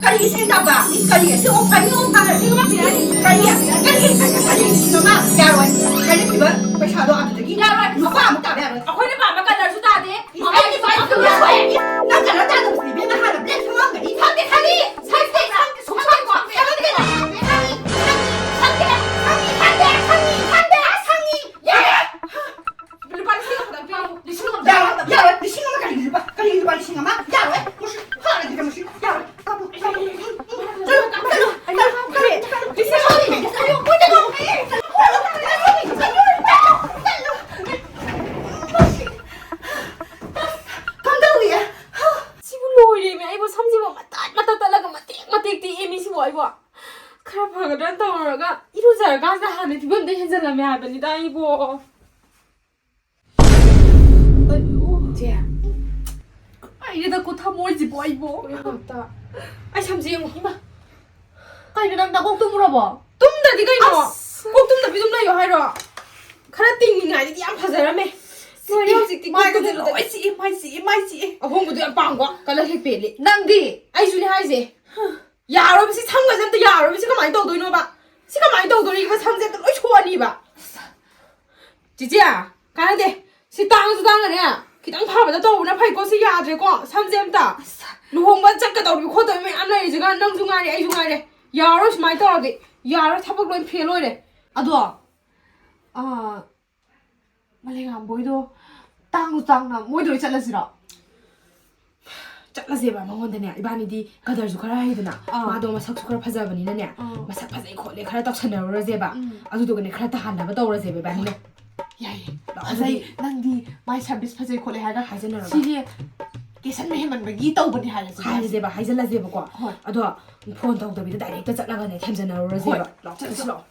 ꯀꯔꯤꯒꯤ ꯁꯦꯜ ꯇꯥꯕ? ꯀꯔꯤ? ꯁꯤ ꯑꯣꯛ ꯐꯅꯤ, ꯑꯣꯛ ꯐꯅꯤ, ꯁꯤ ꯑꯣꯛ ꯐꯅꯤ꯫ ꯀꯔꯤ? ꯀꯔꯤ? ꯀꯔꯤ? ꯀꯔꯤ? ꯃꯃꯥ, ꯌꯥꯔꯣꯏ꯫ ꯀꯥꯏꯗ ꯊꯤꯕ ꯄꯩꯁꯥꯗꯣ ꯑꯗꯨꯗꯒꯤ? ꯌꯥꯔꯣꯏ꯫ ꯂꯨꯄꯥ ꯑꯃ ꯇꯥꯕ ꯌꯥꯔꯣꯏ꯫ ꯑꯩꯈꯣꯏꯅ ꯄꯥꯝꯕ ꯀꯂꯔꯁꯨ ꯇꯥꯗꯦ꯫ ꯏꯁ, ꯑꯩꯒꯤ ꯁ꯭ꯋꯥꯏꯗ ꯁꯨꯝ ꯁꯣꯏ꯫ ꯅꯪ ꯀꯂꯔ ꯇꯥꯗꯕꯁꯤꯗꯤ ꯏꯕꯦꯝꯃ ꯍꯥꯟꯅ ꯕ꯭ꯂꯦꯛ ꯁꯪꯉꯝꯒꯅꯤ꯫ ꯁꯪꯗꯦ, ꯁꯪꯉꯤ꯫ ꯁꯪꯗꯦ, ꯁꯪꯗꯦ, ꯁꯪꯗꯦ, ꯁꯪꯗꯦ꯫ ꯁꯪꯉꯤ, ꯁꯪꯉꯤ, ꯁꯪꯉꯤ, ꯁꯪꯉꯤ, ꯁꯪꯉꯤ, ꯁꯪꯉꯤ꯫ ꯌꯥꯔꯦ꯫ ꯂꯨꯄꯥ ꯂꯤꯁꯤꯡ ꯑꯃꯈꯛꯇꯪ ꯄꯤꯔꯝꯃꯣ꯫ ꯂꯤꯁꯤꯡ ꯑꯃ ꯌꯥꯔꯣꯏ, ꯌꯥꯔꯣꯏ꯫ ꯂꯤꯁꯤꯡ ꯑꯃ ꯀꯔꯤꯒꯤ ꯂꯨꯄꯥ? ꯀꯔꯤꯒꯤ ꯂꯨꯄꯥ ꯂꯤꯁꯤꯡ ꯑꯃ? ꯌꯥꯔꯣꯏ꯫ ꯃꯁꯤ ꯐꯥꯔꯗꯤ ꯃꯁꯤ ꯌꯥꯔꯣꯏ꯫ ꯀꯥꯞꯄꯨ, ꯀꯥꯞꯄꯨ꯫ ꯆꯠꯂꯨ, ꯆꯠꯂꯨ, ꯆꯠꯂꯨ, ꯆꯠꯂꯨ꯫ ꯂꯤꯁꯤꯡ ꯑꯃ ꯄꯤꯔꯝꯃꯣ꯫ ꯆꯠꯂꯨ, ꯆꯠꯂꯨ, ꯆꯠꯂꯨ꯫ ꯀꯝꯗꯧꯔꯤ? ꯁꯤꯕꯨ ꯂꯣꯏꯔꯦꯃꯤ, ꯑꯩꯕꯨ ꯁꯝꯁꯤꯕꯨ ꯃꯇꯠ ꯃꯇꯠ ꯇꯠꯂꯒ ꯃꯇꯦꯛ ꯃꯇꯦꯛ ꯇꯦꯛꯑꯦꯃꯤ ꯁꯤꯕꯨ ꯑꯩꯕꯨ꯫ ꯈꯔ ꯐꯒꯗ꯭ꯔꯅ ꯇꯧꯔꯒ ꯏꯔꯨꯖꯔꯀꯥꯟꯁꯤꯗ ꯍꯥꯟꯅ ꯐꯤꯕꯝꯗ ꯍꯦꯟꯖꯜꯂꯝꯃꯦ ꯍꯥꯏꯕꯅꯤꯗ ꯑꯩꯕꯣ꯫ ꯆꯦ, ꯀꯩꯅꯣꯗ ꯀꯣ ꯊꯃꯣꯏꯁꯤꯕꯣ ꯑꯩꯕꯣ꯫ ꯑꯩ ꯁꯝꯁꯦ ꯌꯦꯡꯉꯣ꯫ ꯏꯃꯥ, ꯀꯩꯅꯣ ꯅꯪ ꯅꯀꯣꯛ ꯇꯨꯝꯃꯨꯔꯕꯣ? ꯇꯨꯝꯗꯗꯤ ꯀꯩꯅꯣ? ꯑꯁ! ꯀꯣꯛ ꯇꯨꯝꯗꯕꯤ ꯑꯗꯨꯝ ꯂꯩꯌꯣ ꯍꯥꯏꯔꯣ? ꯈꯔ ꯇꯤꯡꯉꯤꯉꯩꯗꯗꯤ ꯌꯥꯝ ꯐꯖꯔꯝꯃꯦ꯫ ꯂꯣꯏꯔꯦ ꯍꯧꯖꯤꯛꯇꯤ ꯀꯣꯛ ꯃꯥꯏꯒꯁꯦ ꯇꯨꯝꯕ ꯂꯣꯏ ꯆꯤꯛꯑꯦ, ꯃꯥꯏ ꯆꯤꯛꯑꯦ, ꯃꯥꯏ ꯆꯤꯛꯑꯦ꯫ ꯑꯍꯣꯡꯕꯗꯣ ꯌꯥꯝ ꯄꯥꯝꯕ, ꯀꯂꯔ ꯍꯦꯛ ꯄꯦꯜꯂꯤ꯫ ꯅꯪꯗꯤ? ꯑꯩꯁꯨꯅꯦ ꯍꯥꯏꯁꯦ꯫ ꯌꯥꯔꯣꯏꯕ, ꯁꯤ ꯁꯝꯒꯁꯦ ꯑꯝꯇ ꯌꯥꯔꯣꯏꯕ꯫ ꯁꯤ ꯀꯃꯥꯏꯅ ꯇꯧꯗꯣꯏꯅꯣꯕ? ꯁꯤ ꯀꯃꯥꯏꯅ ꯇꯧꯗꯣꯔꯤꯕ? ꯁꯝꯁꯦ ꯑꯝꯇ ꯂꯣꯏ ꯁꯣꯛꯑꯅꯤꯕ꯫ ꯆꯤꯆꯦ, ꯀꯥꯟꯅꯗꯦ꯫ ꯁꯤ ꯇꯥꯡꯁꯨ ꯇꯥꯡꯉꯅꯦ, ꯈꯤꯇꯪ ꯐꯕꯗ ꯇꯧꯕꯅ ꯐꯩꯀꯣ꯫ ꯁꯤ ꯌꯥꯗ꯭ꯔꯦꯀꯣ, ꯁꯝꯁꯦ ꯑꯝꯇ꯫ ꯂꯨꯍꯣꯡꯕ ꯆꯠꯀꯗꯧꯔꯤꯕ ꯈꯣꯠꯇꯧꯔꯤꯕ ꯃꯌꯥꯝ ꯂꯩꯔꯤꯁꯤꯒ, ꯅꯪꯁꯨ ꯉꯥꯏꯔꯦ, ꯑꯩꯁꯨ ꯉꯥꯏꯔꯦ꯫ ꯌꯥꯔꯣꯏ ꯁꯨꯃꯥꯏꯅ ꯇꯧꯔꯗꯤ꯫ ꯌꯥꯔꯣꯏ, ꯊꯕꯛ ꯂꯣꯏ ꯐꯦꯜ ꯑꯣꯏꯔꯦ꯫ ꯑꯗꯣ, ꯑꯥ, ꯃꯂꯦꯉꯥꯝꯕꯣꯏꯗꯣ ꯇꯥꯡꯁꯨ ꯇꯥꯡꯅ ꯃꯣꯏꯗ ꯑꯣꯏ ꯆꯠꯂꯁꯤꯔꯣ? ꯆꯠꯂꯁꯦꯕ ꯃꯉꯣꯟꯗꯅꯦ, ꯏꯕꯥꯅꯤꯗꯤ ꯀꯗꯔꯁꯨ ꯈꯔ ꯍꯩꯗꯅ, ꯑꯥ꯫ ꯃꯥꯗꯣ ꯃꯁꯛꯁꯨ ꯈꯔ ꯐꯖꯕꯅꯤꯅꯅꯦ, ꯑꯥ꯫ ꯃꯁꯛ ꯐꯖꯩ ꯈꯣꯠꯂꯦ ꯈꯔ ꯇꯧꯁꯟꯅꯔꯨꯔꯁꯦꯕ, ꯎꯝ꯫ ꯑꯗꯨꯗꯨꯒꯅꯦ ꯈꯔ ꯇꯥꯍꯟꯅꯕ ꯇꯧꯔꯁꯦꯕ ꯏꯕꯥꯅꯤꯅ꯫ ꯌꯥꯏꯌꯦ꯫ ꯂꯥꯛꯑꯣ, ꯉꯁꯥꯏ ꯑꯗꯨꯗꯤ꯫ ꯅꯪꯗꯤ ꯃꯥꯏ ꯁꯥꯔꯚꯤꯁ ꯐꯖꯩ ꯈꯣꯠꯂꯦ ꯍꯥꯏꯔꯒ ꯍꯥꯏꯖꯟꯅꯔꯒ꯫ ꯁꯤꯗꯤ ꯀꯦꯁꯟꯕ ꯍꯦꯟꯃꯟꯕꯒꯤ ꯇꯧꯕꯅꯤ ꯍꯥꯏꯔꯁꯦ꯫ ꯍꯥꯏꯔꯁꯦꯕ, ꯍꯥꯏꯖꯜꯂꯁꯦꯕꯀꯣ꯫ ꯍꯣꯏ꯫ ꯑꯗꯣ ꯐꯣꯟ ꯇꯧꯗꯕꯤꯗ ꯗꯥꯏꯔꯦꯛꯇ ꯆꯠꯂꯒꯅꯦ ꯊꯦꯝꯖꯟꯅꯔꯨꯔꯁꯦꯕ꯫ ꯍꯣꯏ꯫ ꯂꯥꯛꯑꯣ, ꯆꯠꯂꯁꯤ ꯂꯥꯛꯑꯣ꯫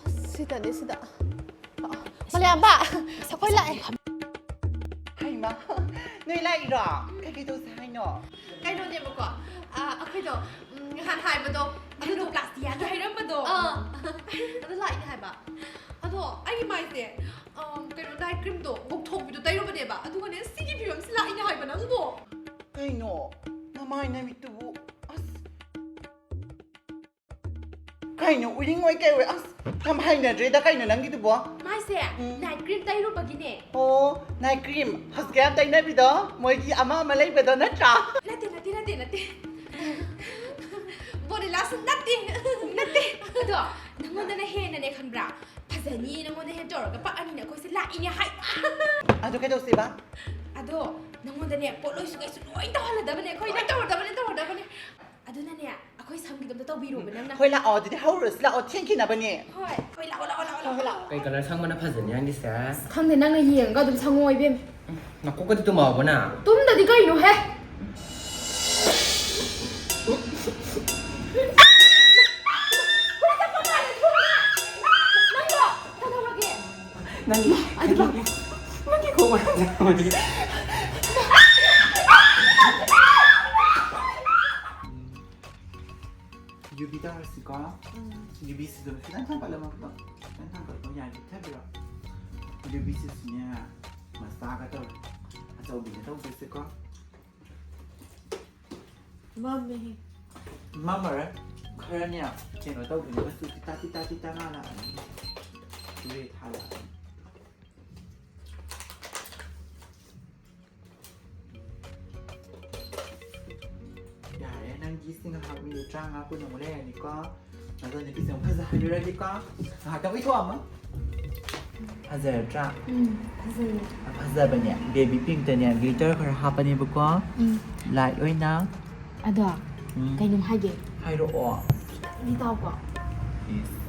ꯑꯁ, ꯁꯤꯗꯅꯦ, ꯁꯤꯗ꯫ ꯃꯂꯦꯝꯕ, ꯑꯩꯈꯣꯏ ꯂꯥꯛꯑꯦ꯫ ꯍꯩꯃꯥ, ꯅꯣꯏ ꯂꯥꯛꯏꯔꯣ? ꯀꯩꯀꯩ ꯇꯧꯁꯦ ꯍꯥꯏꯅꯣ? ꯀꯩꯅꯣꯅꯦꯕꯀꯣ, ꯑ, ꯑꯩꯈꯣꯏꯗꯣ, ꯎꯝ, ꯅꯍꯥꯟ ꯍꯥꯏꯕꯗꯣ, ꯑꯗꯨꯗꯣ ꯄ꯭ꯂꯥꯁꯇꯤꯌꯥꯒꯤ ꯍꯥꯏꯔꯝꯕꯗꯣ꯫ ꯑꯥ꯫ ꯑꯗꯨ ꯂꯥꯛꯏꯅꯦ ꯍꯥꯏꯕ꯫ ꯑꯗꯣ ꯑꯩꯒꯤ ꯃꯥꯏꯁꯦ, ꯑꯝ, ꯀꯩꯅꯣ, ꯅꯥꯏꯠ ꯀ꯭ꯔꯤꯝꯗꯣ ꯉꯧꯊꯣꯛꯄꯤꯗꯣ ꯇꯩꯔꯨꯕꯅꯦꯕ, ꯑꯗꯨꯒꯅꯦ ꯁꯤꯒꯤ ꯐꯤꯕꯝꯁꯤ ꯂꯥꯛꯏꯅꯦ ꯍꯥꯏꯕ ꯅꯪꯕꯣ꯫ ꯀꯩꯅꯣ, ꯅꯃꯥꯏ ꯅꯃꯤꯠꯇꯨꯕꯨ, ꯑꯁ꯫ ꯀꯩꯅꯣ, ꯎꯔꯤꯡ ꯑꯣꯏ ꯀꯩ ꯑꯣꯏ? ꯑꯁ, ꯌꯥꯝ ꯍꯩꯅꯗ꯭ꯔꯦꯗ꯫ ꯀꯩꯅꯣ ꯅꯪꯒꯤꯗꯨꯕꯣ? ꯃꯥꯏꯁꯦ ꯎꯝ꯫ Night cream ꯇꯩꯔꯨꯕꯒꯤꯅꯦ꯫ ꯑꯣ, ꯅꯥꯏꯠ ꯀ꯭ꯔꯤꯝ ꯍꯧꯖꯤꯛ ꯌꯥꯝ ꯇꯩꯅꯕꯤꯗꯣ, ꯃꯣꯏꯒꯤ ꯑꯃ ꯑꯃ ꯂꯩꯕꯗꯣ ꯅꯠꯇ꯭ꯔꯥ? ꯅꯠꯇꯦ, ꯅꯠꯇꯦ, ꯅꯠꯇꯦ, ꯅꯠꯇꯦ꯫ ꯕꯣꯅꯤꯂꯥꯁꯨ ꯅꯠꯇꯦ꯫ ꯅꯠꯇꯦ꯫ ꯑꯗꯣ ꯅꯪꯉꯣꯟꯗꯅ ꯍꯦꯟꯅꯅꯦ, ꯈꯪꯕ꯭ꯔꯥ? ꯐꯖꯅꯤ, ꯅꯪꯉꯣꯟꯗ ꯍꯦꯟ ꯇꯧꯔꯒ ꯄꯛꯑꯅꯤꯅ ꯑꯩꯈꯣꯏꯁꯦ ꯂꯥꯛꯏꯅꯦ ꯍꯥꯏ꯫ ꯑꯗꯨ ꯀꯩꯗꯧꯁꯦꯕ? ꯑꯗꯣ ꯅꯪꯉꯣꯟꯗꯅꯦ ꯄꯣꯠꯂꯣꯏꯁꯨ ꯀꯩꯁꯨ ꯂꯣꯏ ꯇꯧꯍꯜꯂꯗꯕꯅꯦ ꯑꯩꯈꯣꯏꯅ꯫ ꯂꯣꯏ ꯇꯧꯔꯗꯕꯅꯦ, ꯇꯧꯔꯗꯕꯅꯦ꯫ ꯑꯗꯨꯅꯅꯦ, ꯑꯩꯈꯣꯏ ꯁꯝꯒꯤꯗꯣ ꯑꯝꯇ ꯇꯧꯕꯤꯔꯣꯕ ꯅꯪꯅ꯫ ꯍꯣꯏ, ꯂꯥꯛꯑꯣ, ꯑꯗꯨꯗꯤ ꯍꯧꯔꯨꯔꯁꯤ ꯂꯥꯛꯑꯣ, ꯊꯦꯡꯈꯤꯅꯕꯅꯦ꯫ ꯍꯣꯏ, ꯍꯣꯏ, ꯂꯥꯛꯑꯣ, ꯂꯥꯛꯑꯣ, ꯂꯥꯛꯑꯣ, ꯂꯥꯛꯑꯣ꯫ ꯀꯩ ꯀꯂꯔ ꯁꯪꯕꯅ ꯐꯖꯅꯤ ꯅꯪꯒꯤꯁꯦ? ꯑꯁ, ꯈꯪꯗꯦ, ꯅꯪꯅ ꯌꯦꯡꯉꯒ ꯑꯗꯨꯝ ꯁꯪꯉꯣ ꯏꯕꯦꯝ꯫ ꯅꯀꯣꯛꯀꯗꯤ ꯇꯨꯝꯃꯛꯑꯕꯣ ꯅꯪ? ꯇꯨꯝꯗꯗꯤ ꯀꯩꯅꯣꯍꯦ? ꯌꯨꯕꯤ ꯇꯧꯔꯁꯤꯀꯣ꯫ ꯎꯝ꯫ ꯌꯨꯕꯤꯁꯤꯁꯨ ꯈꯤꯇꯪ ꯊꯥꯡꯀꯠꯂꯝꯃꯣ, ꯈꯤꯇꯪ ꯊꯥꯡꯀꯠꯂꯣ, ꯌꯥꯔꯗꯤ ꯊꯥꯕꯤꯔꯣ꯫ ꯌꯨꯕꯤꯁꯤꯁꯨꯅꯦ, ꯃꯆꯥꯒ ꯇꯧꯔꯦ꯫ ꯑꯆꯧꯕꯤꯅ ꯇꯧꯗꯣꯏꯁꯦꯀꯣ꯫ ꯃꯝꯃꯦꯍꯦ꯫ ꯃꯝꯃꯔꯣꯏ꯫ ꯈꯔꯅꯦ, ꯀꯩꯅꯣ ꯇꯧꯕꯅꯦ, ꯃꯆꯨ ꯇꯤꯇꯥ ꯇꯤꯇꯥ ꯇꯤꯇꯥ ꯉꯥꯜꯂꯛꯑꯅꯤ꯫ ꯔꯦ ꯊꯥꯜꯂꯛꯑꯅꯤ꯫ ꯌꯥꯔꯦ, ꯅꯪꯒꯤ ꯁꯤ ꯉꯥꯏꯍꯥꯛ ꯃꯤꯅꯤꯠ ꯇꯔꯥꯃꯉꯥ ꯀꯨꯟ ꯑꯃꯨꯛ ꯂꯩꯔꯅꯤꯀꯣ꯫ ꯑꯗꯣ ꯅꯨꯄꯤꯁꯦ ꯑꯃꯨꯛ ꯐꯖꯍꯜꯂꯨꯔꯒꯦꯀꯣ꯫ ꯉꯥꯏꯍꯥꯛꯇꯪ ꯎꯏꯊꯣꯛꯑꯝꯃꯣ꯫ ꯐꯖꯔꯗ꯭ꯔꯥ? ꯎꯝ, ꯐꯖꯩꯌꯦ꯫ ꯐꯖꯕꯅꯦ꯫ ꯕꯦꯕꯤ ꯄꯤꯡꯛꯇꯅꯦ, ꯒ꯭ꯂꯤꯇꯔ ꯈꯔ ꯍꯥꯞꯄꯅꯦꯕꯀꯣ꯫ ꯎꯝ꯫ ꯂꯥꯏꯠ ꯑꯣꯏꯅ꯫ ꯑꯗꯣ, ꯎꯝ꯫ ꯀꯩꯅꯣꯝ ꯍꯥꯏꯒꯦ꯫ ꯍꯥꯏꯔꯛꯑꯣ꯫ ꯈꯤꯇꯪꯗꯤ ꯇꯥꯎꯀꯣ꯫ ꯏꯁ꯫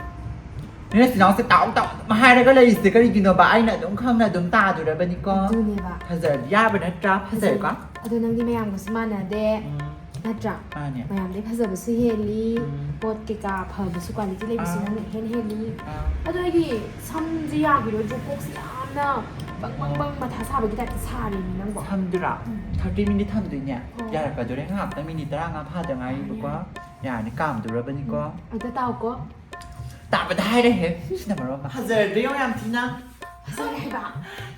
ꯅꯣꯏ ꯅꯆꯤꯟ ꯅꯅꯥꯎꯁꯦ ꯇꯥꯎ ꯇꯥꯎ ꯑꯗꯨꯝ ꯍꯥꯏꯔꯒ ꯂꯩꯔꯤꯁꯦ ꯀꯔꯤꯒꯤꯅꯣꯕ? ꯑꯩꯅ ꯑꯗꯨꯝ ꯈꯪꯅ ꯑꯗꯨꯝ ꯇꯥꯗꯣꯔꯕꯅꯤꯀꯣ꯫ ꯑꯗꯨꯅꯦꯕ꯫ ꯐꯖꯔꯗꯤ ꯌꯥꯕ ꯅꯠꯇ꯭ꯔꯥ? ꯐꯖꯔꯦꯀꯣ? ꯐꯖꯩ꯫ ꯑꯗꯣ ꯅꯪꯗꯤ ꯃꯌꯥꯝꯒꯁꯨ ꯃꯥꯟꯅꯗꯦ꯫ ꯎꯝ꯫ ꯅꯠꯇ꯭ꯔꯥ? ꯃꯥꯅꯦ꯫ ꯃꯌꯥꯝꯗꯩ ꯐꯖꯕꯁꯨ ꯍꯦꯜꯂꯤ, ꯎꯝ꯫ ꯄꯣꯠ ꯀꯩꯀꯥ ꯐꯕꯁꯨ, ꯀ꯭ꯋꯥꯂꯤꯇꯤ ꯂꯩꯕꯁꯨ ꯑꯥ꯫ ꯅꯪꯅ ꯏꯍꯦꯟ ꯍꯦꯜꯂꯤ꯫ ꯑꯥ꯫ ꯑꯗꯣ ꯑꯩꯒꯤ ꯁꯝꯁꯦ ꯌꯥꯈꯤꯔꯣꯏꯗ꯭ꯔꯣ? ꯀꯣꯛꯁꯦ ꯌꯥꯝꯅ ꯕꯪ ꯕꯪ ꯕꯪ ꯃꯊꯥ ꯁꯥꯕꯒꯤ ꯇꯥꯏꯞꯇ ꯁꯥꯔꯦꯃꯤ ꯅꯪꯕꯣ꯫ ꯁꯝꯗꯨꯔꯥ? ꯎꯝ꯫ ꯊꯥꯔꯇꯤ ꯃꯤꯅꯤꯠ ꯊꯝꯗꯣꯏꯅꯦ꯫ ꯑꯣ꯫ ꯌꯥꯔꯛꯀꯗꯣꯔꯦ ꯉꯥꯏꯍꯥꯛꯇꯪ, ꯃꯤꯅꯤꯠ ꯇꯔꯥꯃꯉꯥ ꯐꯥꯗ ꯉꯥꯏꯔꯤꯕꯀꯣ꯫ ꯌꯥꯔꯦ꯫ ꯌꯥꯔꯅꯤ, ꯀꯥꯝꯗꯣꯔꯕꯅꯤꯀꯣ꯫ ꯎꯝ꯫ ꯑꯝꯇ ꯇꯥꯎꯀꯣ꯫ ꯇꯥꯕꯗ ꯍꯥꯏꯔꯦꯍꯦ꯫ ꯁꯤꯅ ꯃꯔꯣꯜ ꯑꯃ꯫ ꯐꯖꯔꯗ꯭ꯔꯣ ꯌꯥꯝ ꯊꯤꯅ? ꯐꯖꯔꯦ ꯍꯥꯏꯕ꯫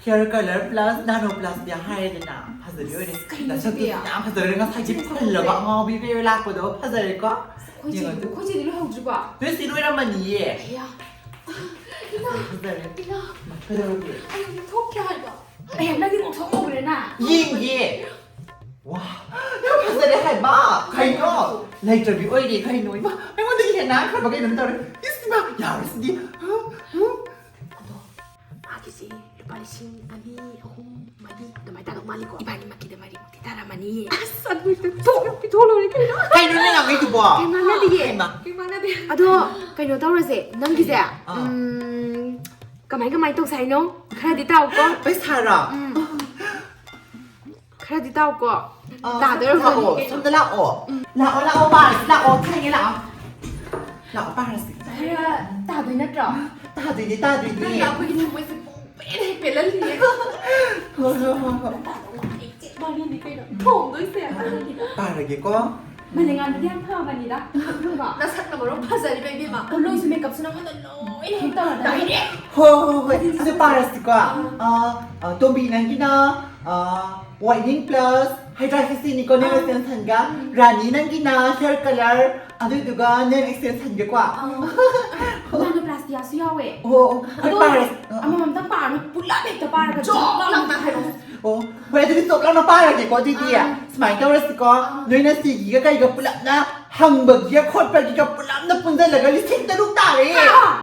Hair color plus nano plus ꯄꯤꯌꯥ ꯍꯥꯏꯔꯦꯗꯅ꯫ ꯐꯖꯕꯤ ꯑꯣꯏꯔꯦ꯫ ꯑꯁ, ꯀꯩꯅꯣ ꯅꯁꯛꯇꯨ ꯁꯤꯗꯤ? ꯌꯥꯝ ꯐꯖꯔꯦ꯫ ꯉꯁꯥꯏꯒꯤ ꯐꯖꯔꯦ꯫ ꯐꯜꯂꯕ ꯑꯉꯥꯎꯕꯤ ꯄꯤꯌꯥ ꯂꯥꯛꯄꯗꯣ ꯐꯖꯔꯦꯀꯣ? ꯑꯩꯈꯣꯏ ꯆꯦꯗꯤ, ꯌꯦꯡꯉꯣ ꯑꯗꯨ꯫ ꯑꯩꯈꯣꯏ ꯆꯦꯗꯤ ꯂꯣꯏꯍꯧꯗ꯭ꯔꯤꯕꯣ? ꯅꯣꯏ ꯆꯦ ꯂꯣꯏꯔꯝꯃꯅꯤꯌꯦ꯫ ꯑꯌꯥ꯫ ꯏꯃꯥ꯫ ꯐꯖꯔꯦ, ꯐꯖꯔꯦ꯫ ꯏꯃꯥ꯫ ꯀꯩꯗꯧꯔꯒꯦ? ꯑꯩ ꯊꯣꯛꯀꯦ ꯍꯥꯏꯕ꯫ ꯑꯌꯥ, ꯅꯪꯗꯤ ꯉꯧꯊꯣꯛ ꯉꯧꯔꯦꯅ꯫ ꯌꯦꯡꯒꯦ꯫ ꯋꯥ, ꯌꯥꯝ ꯐꯖꯔꯦ ꯍꯥꯏꯕ꯫ ꯀꯩꯅꯣ? ꯂꯩꯇ꯭ꯔꯕꯤ ꯑꯣꯏꯔꯦ ꯀꯩꯅꯣ? ꯏꯃꯥ, ꯑꯩꯉꯣꯟꯗꯒꯤ ꯍꯦꯟꯅ ꯅꯥꯟꯈ꯭ꯔꯕ ꯀꯩꯅꯣꯝ ꯇꯧꯔꯦ꯫ ꯏꯁ, ꯏꯃꯥ, ꯌꯥꯔꯣꯏ ꯁꯤꯗꯤ꯫ ꯑꯗꯣ ꯃꯥꯒꯤꯁꯦ ꯂꯨꯄꯥ ꯂꯤꯁꯤꯡ ꯑꯅꯤ, ꯑꯍꯨꯝ, ꯃꯔꯤ ꯑꯗꯨꯃꯥꯏꯅ ꯇꯥꯗꯧ ꯃꯥꯜꯂꯤꯀꯣ꯫ ꯏꯕꯥꯅꯤꯃꯛꯀꯤꯗ ꯃꯔꯤꯃꯨꯛꯇꯤ ꯇꯥꯔꯝꯃꯅꯤꯌꯦ꯫ ꯑꯁ, ꯑꯗꯨ ꯄꯤꯊꯣꯛ-, ꯄꯤꯊꯣꯛ ꯂꯣꯏꯔꯦ ꯀꯩꯅꯣ꯫ ꯀꯩꯅꯣ ꯅꯪ ꯉꯥꯡꯉꯤꯗꯨꯕꯣ? ꯀꯩ ꯉꯥꯡꯅꯗꯤꯌꯦ? ꯍꯩꯃꯥ꯫ ꯀꯩ ꯉꯥꯡꯅꯗꯦ? ꯑꯗꯣ ꯀꯩꯅꯣ ꯇꯧꯔꯁꯦ, ꯅꯪꯒꯤꯁꯦ, ꯑꯥ꯫ ꯎꯝ, ꯀꯃꯥꯏ ꯀꯃꯥꯏ ꯇꯧꯁꯦ ꯍꯥꯏꯅꯣ? ꯈꯔꯗꯤ ꯇꯥꯎꯀꯣ꯫ ꯄꯩꯁꯥꯔꯣ? ꯎꯝ꯫ ꯈꯔꯗꯤ ꯇꯥꯎꯀꯣ꯫ ꯑꯥ, ꯇꯥꯗꯣꯏꯔꯕꯣ? ꯂꯥꯛꯑꯣ, ꯁꯣꯝꯗ ꯂꯥꯛꯑꯣ꯫ ꯎꯝ꯫ ꯂꯥꯛꯑꯣ, ꯂꯥꯛꯑꯣ, ꯄꯥꯔꯁꯤ ꯂꯥꯛꯑꯣ, ꯊꯦꯡꯉꯦ ꯂꯥꯛꯑꯣ꯫ ꯂꯥꯛꯑꯣ, ꯄꯥꯔꯁꯤ꯫ ꯈꯔ ꯇꯥꯗꯣꯏ ꯅꯠꯇ꯭ꯔꯣ? ꯇꯥꯗꯣꯏꯅꯦ, ꯇꯥꯗꯣꯏꯅꯦ꯫ ꯅꯪ ꯑꯩꯈꯣꯏꯒꯤ ꯊꯃꯣꯏꯁꯦ ꯄꯨꯡ ꯍꯦꯟꯅ ꯍꯦꯛ ꯄꯦꯜꯍꯜꯂꯤꯌꯦ꯫ ꯍꯣꯏ, ꯍꯣꯏ, ꯍꯣꯏ, ꯍꯣꯏ꯫ ꯋꯥꯔꯤꯅꯤ ꯀꯩꯅꯣ ꯊꯣꯡꯗꯣꯏꯁꯦ꯫ ꯄꯥꯔꯒꯦꯀꯣ꯫ ꯃꯥꯂꯦꯝꯉꯥꯟꯕꯤꯗꯤ ꯌꯥꯝ ꯐꯕꯅꯤꯗ꯫ ꯅꯁꯛꯅ ꯃꯔꯣꯟ ꯐꯖꯔꯤꯕ ꯏꯕꯦꯝꯃ꯫ ꯅꯣꯏꯁꯨ makeupꯁꯨ ꯅꯉꯣꯟꯗ ꯂꯣꯏꯅ ꯍꯦꯛ ꯇꯧꯔꯗꯥꯏꯅꯦ꯫ ꯍꯣꯏ, ꯍꯣꯏ, ꯍꯣꯏ, ꯍꯣꯏ꯫ ꯑꯗꯨ ꯄꯥꯔꯁꯤꯀꯣ꯫ ꯑꯥ, ꯑꯥ, ꯇꯣꯝꯕꯤ, ꯅꯪꯒꯤꯅ, ꯑꯥ, whitening plus Hydra CC ꯅꯤꯀꯣ, nail extensionꯒ꯫ ꯔꯥꯅꯤ, ꯅꯪꯒꯤꯅ hair color, ꯑꯗꯨꯗꯨꯒ nail extensionꯒꯀꯣ꯫ ꯑꯥ꯫ Nanoplastia ꯁꯨ ꯌꯥꯎꯋꯦ꯫ ꯑꯣ, ꯑꯣ, ꯑꯗꯣ ꯄꯥꯔꯁꯤ꯫ ꯑꯥ, ꯑꯥ꯫ ꯑꯃꯃꯝꯇꯪ ꯄꯥꯔꯅꯨ, ꯄꯨꯂꯞ ꯍꯦꯛꯇ ꯄꯥꯔꯒ ꯆꯣꯞ ꯂꯥꯎꯅ ꯍꯥꯏꯔꯛꯑꯣ꯫ ꯑꯣ, ꯍꯣꯏ, ꯑꯗꯨꯗꯤ ꯆꯣꯞ ꯂꯥꯎꯅ ꯄꯥꯔꯒꯦꯀꯣ, ꯑꯗꯨꯗꯤ꯫ ꯑꯥ꯫ ꯁꯨꯃꯥꯏꯅ ꯇꯧꯔꯁꯤꯀꯣ, ꯑꯥ꯫ ꯅꯣꯏꯅ ꯁꯤꯒꯤꯒ ꯀꯩꯒ ꯄꯨꯂꯞꯅ ꯍꯪꯕꯒꯤꯒ ꯈꯣꯠꯄꯒꯤꯒ ꯄꯨꯂꯞꯅ ꯄꯨꯟꯁꯤꯜꯂꯒ ꯂꯤꯁꯤꯡ ꯇꯔꯨꯛ ꯇꯥꯔꯦ꯫ ꯑꯥ!